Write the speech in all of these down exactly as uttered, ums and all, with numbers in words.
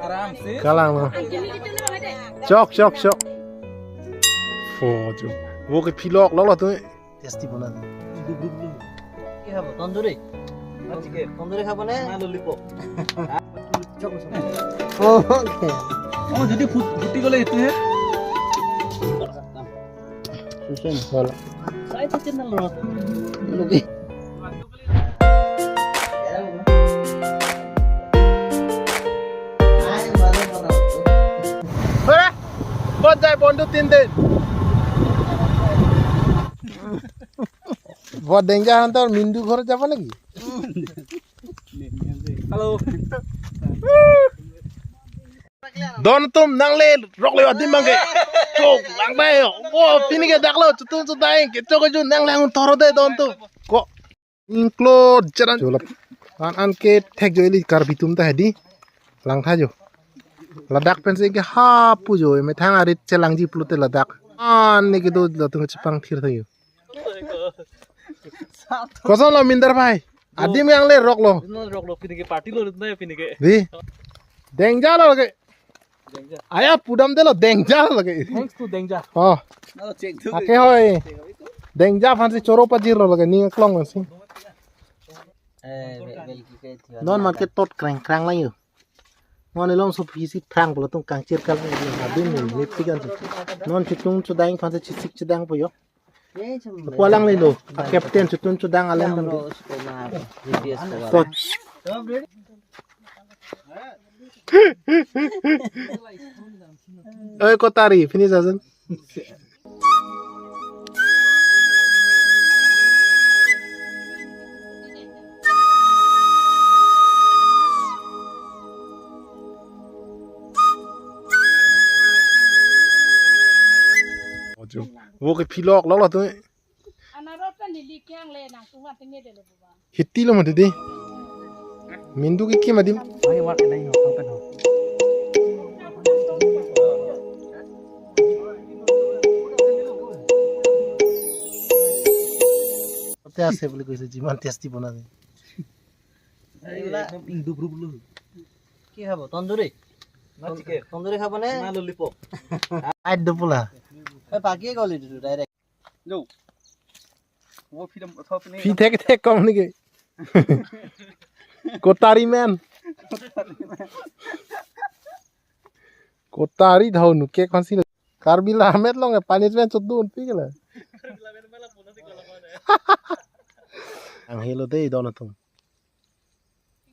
Aram se. Kalang lo. Chok, chok, chok. Fo jo. Wo ke pilok lo lo tu. Tasty bona. কি খাব? তন্দুরি? Chicken. তন্দুরি খাব নে? না, lollipop. Okay. Oh, যদি ফুট-, ফুটি গ'লে এইটোহে। Susun. Wala. Sa ito channel ro. Lugi. Hore! Bot jai bondu tin din. Bot dengja hantar mindu ghor jabo naki? Hello. Don atum nangle roklo adim abang ke. Chok lang bai. Wo pini ke daklo chutun chudang ke chok ju nang lang thor de don atum. Ko ingklo jaran cholap. An an ke thek jo ili Karbi atum ta hedi. Langtha jo. Ladak pensi ke hapu jo methang arit chelangji pulote ladak. An ne ke do latum chepangthir tha jo. Koson lo Mindar bhai? Adim yang le roklo. Roklo pini ke party lo na pini ke. Di. Dengja lo lagi. Aya pudam de lo dengja lo lagi. Thanks to dengja. Oh. Ake hoi. Dengja aphansi choro pajir lo lagi ning klong si. Non market tot kreng krang lang yo. Non ilong so phisi phrang pulo tung kangchir kal adim ni lipstick an. Non chitung chudang aphansi chisik chidang po yo. Pulang lilo, a captain chutun chudang aleng bang. Tot. Oi, Kotari, finish asan. Wo ke pilok lo lo tu. Anarot kan lili kyang le nang tuhan tenge de le buba. Hiti lo mati di. Mindu ke kim adim. Ai, wak nai ho, ho kan ho. Te ase bole koise jiman tasty bona de. Ai, wala. Ekdom ingduk rup lo. কি খাব? তন্দুরি? না, chicken. তন্দুরি খাব নে? না, lollipop. Ai do pula. এ, পাকিয়ে গ'ল এইটো direct. Yo. Wo phi dam, thok ni. Phi thek thek kong ni ke. Kotari men. Kotari dhau nu ke konsi. Karbi la met long e punishment chot dun pi ke la. Ang helo dei don atum.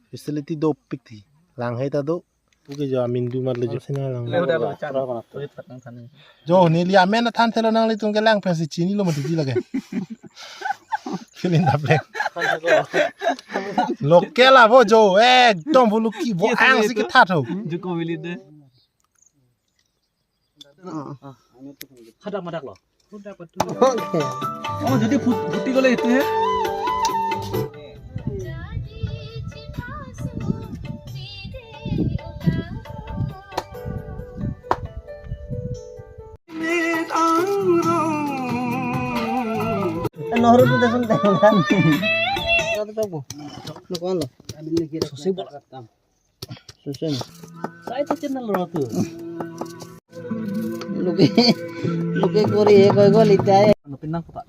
Facility dopik ti. Lang hai ta do. Puke jo amin du mat le jo. Sina lang. Le hoda lo char. Tuit patang thani. Jo neli amen than thelo nanglitum ke lang pensi chinilo mati di lage. Filin daplek. Local abo jo ekdom bulu ki bo ang si kethat ho. Juko bilit de. Hadak madak lo. Okay. Oh, jadi ফু-, ফুটি গ'লে এইটোহে। Nohru tu desun tengah. Satu tak bu. Nukuan lo. Susi bola. Susun. Sa ito channel ro tu. Luke, luke kori he koi koi lita hai. Ano pinang kuta.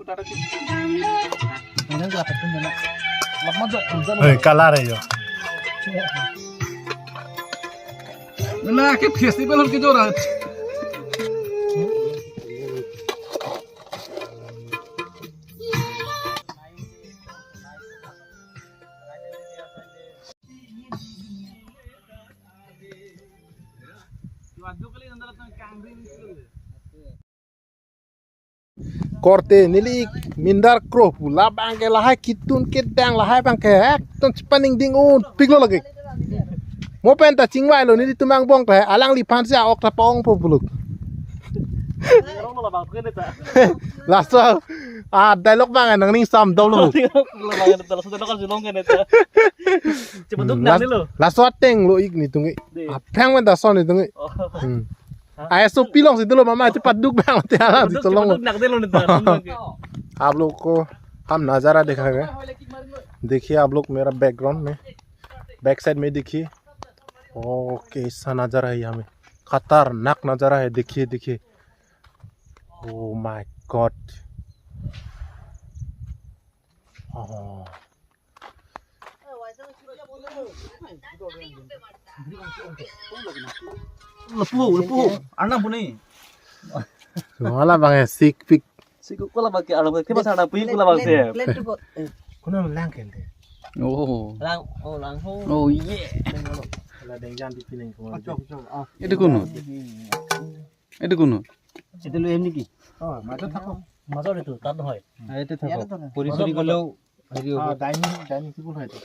Pinang kuta pinang na. Lamma jo, jo. Eh, kalar hai jo. Na ke festival ke jo ra. Korte neli Mindar Kro pu labang ke lahai kitun kedang lahai bang ke ekdom chepaningding un piklo lagi. Mo pen ta chingvai lo nelitum angbong ta alangliphan si a-ok ta pa-ong po puluk. Laso a dialogue bang nangning sam dom lo. Laso ateng lo ik netum ke. Apeng pen ta son netum ke. Hmm. Ai so pilong si dolo mama cepat duk bang ti alang si tolong. आप लोग को हम नज़ारा दिखाएंगे। देखिए आप लोग मेरा बैकग्राउंड में, बैक साइड में देखिए। ओके, ऐसा नजारा है यहाँ में, खतरनाक नजारा है। देखिए, देखिए, oh my God. Oh. Lepu, lepu. Arnam pu ni. Wala bang ya, sik pik. Sik ko la bang ke, arnam ke, masa arnam pu ko la bang se. Plate, plate ko. Kono lang kel de. Oh. Lang, oh, lang ho. Oh, yeah. Wala dengjan di pining ko. Achok, achok. Ah. Itu kono. Itu kono. Itu lo em niki. Oh, majo thako. Majo itu, tat hoy. Ah, itu thako. Puri suri kalau Heৰি হ'ব। Ah, dining, dining table হয় এইটো।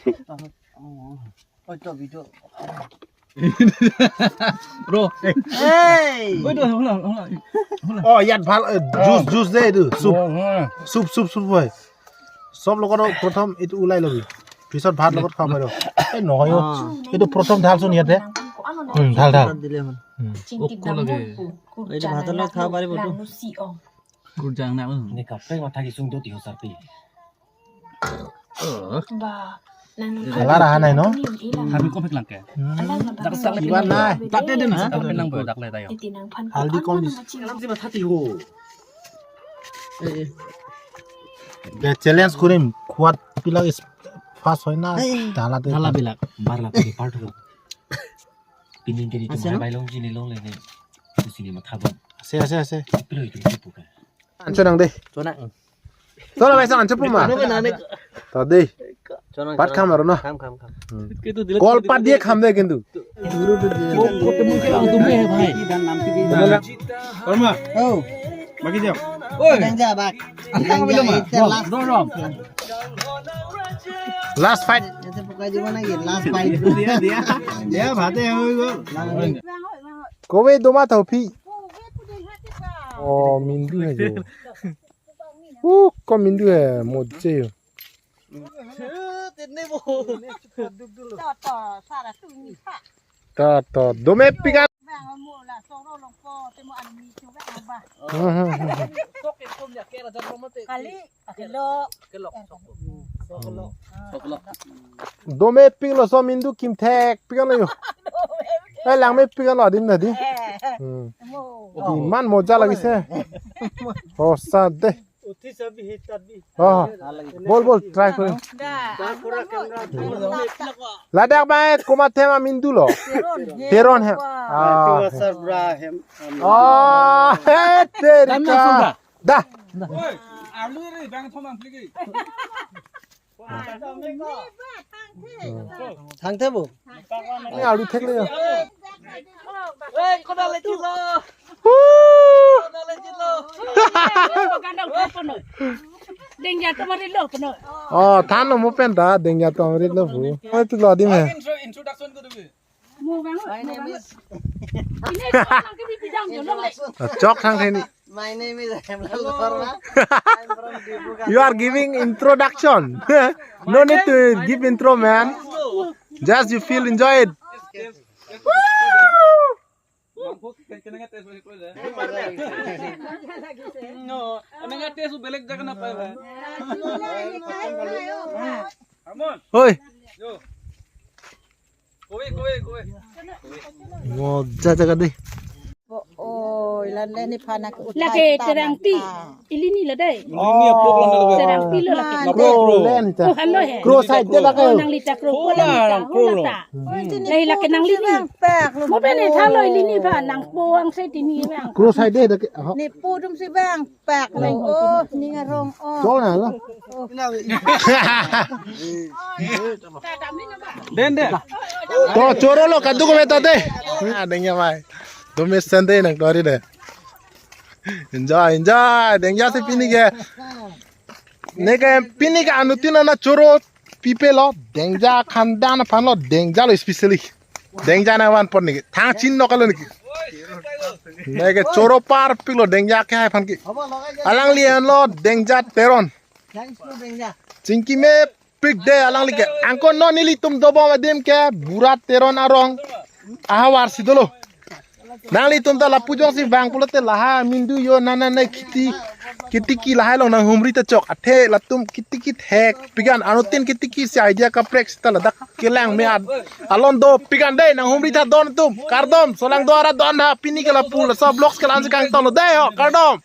Oh, to video. Bro, eh. Hey! Oi, to, hold on, hold on. Hold on। Oh, ইয়াত ভাল, এ, juice, juice দে এইটো, চুপ। Oh, oh। চুপ, চুপ, চুপ হয়। চব লগত প্ৰথম এইটো ওলাই লবি। পিছত ভাত লগত খাব পাৰিব। এই নহয় অ। এইটো প্ৰথম ঢালচোন ইয়াতে। উম, ঢাল, ঢাল। তাত দিলে হ'ল। উম। Oko lage। এইটো ভাতৰ লগত খাব পাৰিব তো। Kurjang na, hmm। Ini kaprek matha kisung do tiho sarpi. Ba, nang Hala raha nai, no? Kami ko phek lang ke. Hmm. Dak sak le Iwan nai. Dak de de na, sak le nang bo, dak le tayo. Haldi kom dis. Alam si matha tiho. Ke challenge kurim, kuat pilak is fast hoy na, dala de. Dala bilak. Bar la pagi part ho. Pining ke di tum hai bai long jini long le ne. Tu sini matha bom. Ase, ase, ase. Pilo itu si puka. Ancho nang de. Chonang. Tola bai sang ancho puma. Ano ba nani? To de. Chonang, Pat chonang। Kham aro na. Kham, kham, kham। Hmm। Kol pat diye kham de kintu। Ko, ko temu ke ang tumhe hai bhai। Sharma। Oh। Baki jao। Oi। Dengja bak। Dengja, itu last। Rom, rom। Last fight। Itu pokoknya di mana gitu? Last fight। Dia, dia। Dia bhate hoi go। Last fight। Kove doma tha phi? Oh, mindu hai jo। Uh, ko mindu hai, mojje jo। Tini bo। To, to, sara tu ni pha। To, to, dome pikan। Bang mo la soro long ko, te mo an mi chu ba ba। Hmm, hmm, hmm, hmm। Kali, kilo। Kilo, sok lo। Sok lo। Sok lo। Dome piklo so mindu kimthek pikan lo jo। Eh, langme pikan lo adim na di। Eh, Hmm। Mo। Iman moja lagise। Hosa de। Uthi sabi, hit sabi। Oh, bol, bol, try kori। Da। Ladak bai komat hem amindu lo? Teron he? Teron he? Ah, Teron he. Sarbra hem. Ah, he, terika. Da. Oi, alu re, bang thom ang pligi। Thangthe bo. Ini alu thek le ya. Eh, kona le chilo. Huh. Kona le chilo. Dengja tomari lo peno. Oh, than lo mo pen ta, dengja tomari lo bu. Oi, tu lo di me. Intro, introduction ko dibi. Mo bang. My name is Ini ko nang kini pijam jo lo le. Ah, chok thang theni. My name is Hemlal Sharma. I'm from Dibrugarh. You are giving introduction. No need to give intro, man. Just you feel enjoyed. No, এনেকা taste বেলেগ জেগা নাপায় ভাই। Oi. Yo। Kove, kove, kove। Moja jaga dei. Oh, ilan le ni phana ke uthai. Lake tang terang pi. Ili ni lo dei. Ini ni upload lang dulu. Terang pi lo lake. Crow le ni ta. Oh, halo he. Crow side de lake. Oh, nangli ta crow. Hola, hola crow lo. Hola ta. Hmm. Lake nangli ni. Mo pen ni thalo ili ni ba nangpo ang se tini bang. Crow side de lake. Ni pu atum si bang. Pak lo, oh, ning arong, oh. Chol na lo. Den, den. To choro lo kadu ko meta de. Ah, dengja mai. Dome sende nang tori de. Enjoy, enjoy. Dengja si pini ke. Neke pini ke anuttin ana choro pipe lo. Dengja khandan aphan lo. Dengja lo specially. Dengja nangvanpo niki. Thang chin no kalo niki. Neke choro parpik lo dengja ke hai aphan ke. Alangli an lo dengja Teron. Thanks to Dengja. Chingki mepik de alangli ke. Angko non nelitum dobom adim ke Bura Teron arong ahavar si dolo. Nanglitum ta lapu jongsi vang pulote laha mindu jo nana nai khiti. Kitiki lahai along nanghumri ta chok, athe latum kitiki thek. Pigan anutin kitiki si idea kaprek sita ladak kelang me ad. Alon do pigan de nanghumri tha don atum. Kardom, solang do ara don ha, pini ke lapu laso vlogs ke la-an si kangton lo de ho, kardom.